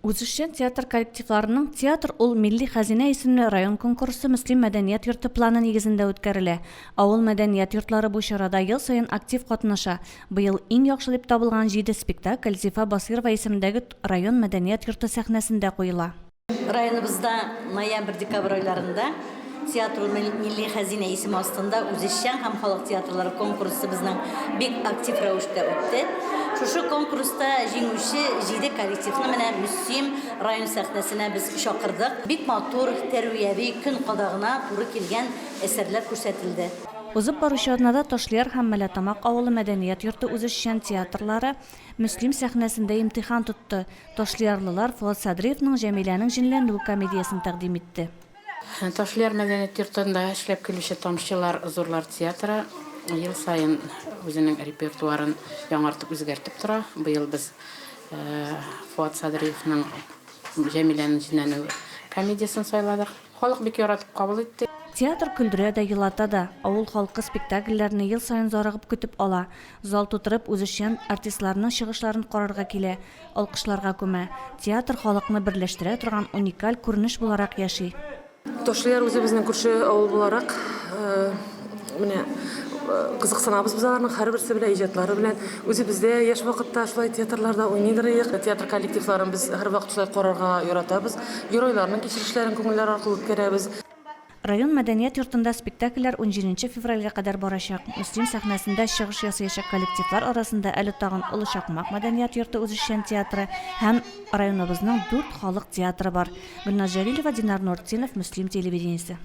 Үзешчән театр коллективларының Театр ул, милли хәзинә исемле район конкурсы Мөслим мәдәният йорты планы нигезендә үткәрелә. Авыл мәдәният йортлары бу чарада ел саен актив катнаша. Быел иң яхшы дип табылган җиде спектакль Зифа Басыйрова исемендәге район мәдәният йорты сәхнәсендә куела. Районыбызда ноябрь-декабрь айларында Театр ул милли хәзинә исеме астында үзешчән һәм халык театрлары конкурсы безнең бик актив рәвештә үтте. Шушы конкурста җиңүче җиде коллективны менә Мөслим район сәхнәсенә без чакырдык. Бик матур, тәрбияви, көн кадагына туры килгән әсәрләр күрсәтелде. Узып баручы атнада Ташлыяр һәм Мәләтамак авылы мәдәният йорты үзешчән театрлары Мөслим сәхнәсендә имтихан тотты. Ташлыярлылар Фоат Садриевның Җәмиләнең җенләнүе комедиясен тәкъдим итте. Ташлыяр мәдәният йортында эшләп килүче Тамчылар зурлар театры ел саен үзенең репертуарын яңартып, үзгәртеп тора. Быел без Фоат Садриевның Җәмиләнең җенләнүе комедиясен сайладык. Халык бик яратып кабул итте. Театр көлдерә дә, елата да. Авыл халкы спектакльләрне ел саен зарыгып көтеп ала. Зал тутырып, үзешчән артистларның чыгышларын карарга килә. Алкышларга күмә. Театр халыкны берләштерә торган уникаль күренеш буларак яши. Ташлыяр үзебезнең күрше авыл буларак, менә кызыксынабыз без аларның һәрберсе белән, иҗатлары белән. Үзебез дә яшь вакытта шулай театрларда уйныйдыр идек. Театр коллективларын без һәрвакыт шулай карарга яратабыз. Геройларның кичерешләрен күңелләр аркылы үткәрәбез. Район мәдәният йортында спектакльләр унҗиденче февральгә кадәр барачак. Мөслим сәхнәсендә чыгыш ясаячак коллективлар арасында әле тагын Олы Чакмак мәдәният йорты үзешчән театры һәм районыбызның дүрт халык театры бар. Гөлназ Җәлилова, Динар Нуртдинов, Мөслим телевидениесе.